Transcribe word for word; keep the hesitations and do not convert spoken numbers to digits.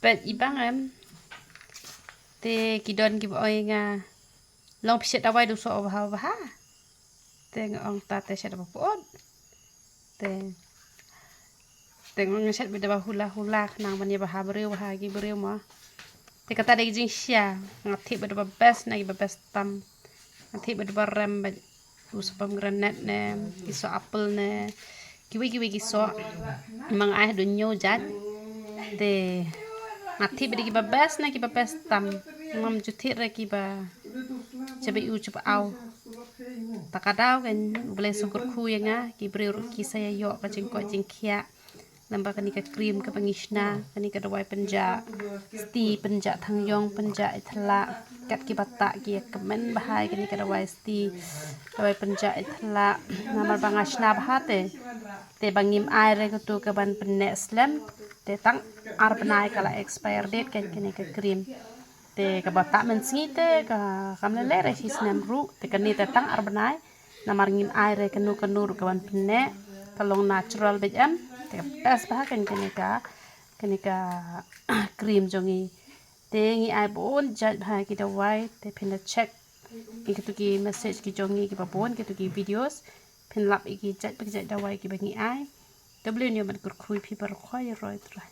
peit i bang em. Te ki don kiba ong ïa nga, long phi shet dawai da u soh bha bha. Te nga ong ta te shet ba put. Te te nga ong shet beit da ba hula hula khnang ban ïa bha ha briew, bha ha ki briew mo. Te kata dei ka jingshisha, nga tip beit da ba best na ki ba best tam. Nga tip beit da ba rem beit, u soh pomegranate ne, ki soh apple ne, kiwei kiwei ki soh. Ma nga ai haduh hynñiew jait. Te nga tip beit da ki ba best na ki ba best tam. Ngam ju tip re ki ba chebe u chebe au. Ta ka daw kan U Blei sngewkyrkhu ïa nga, ki briew ruh ki sa ïa ïoh ka jingkoit jingkhiah. Lem bad kane ka cream kaba ngi shna, kane ka dawai pynjah sti, pynjah thangjong, pynjah ithlah. Kat kiba tah ki ïa kmen bha ïa kane ka dawai sti, dawai pynjah ithlah. Namar ba nga shna bha te, te ba ngim ai re katu kaban pynneh slem, te tang ar bnai ka la expire date kan kane ka cream. Te kaba tah mynsngi te ka kam lei lei re shi snem ruh, te kane te tang ar bnai. Namar ngim ai re kano kano ruh kaban pynneh, ka long natural beit em. Te ka best bha kan kane ka, kane ka cream jong ngi. Te ngi ai bun jait bha ki dawai, te phin da check ïa kitu ki message ki jong ngi kiba bun, kitu ki videos. Phin lap ïa ki jait ba ki jait dawai kiba ngi ai. Te U Blei un ïa ban kyrkhu ïa phi baroh, ïa roi trai.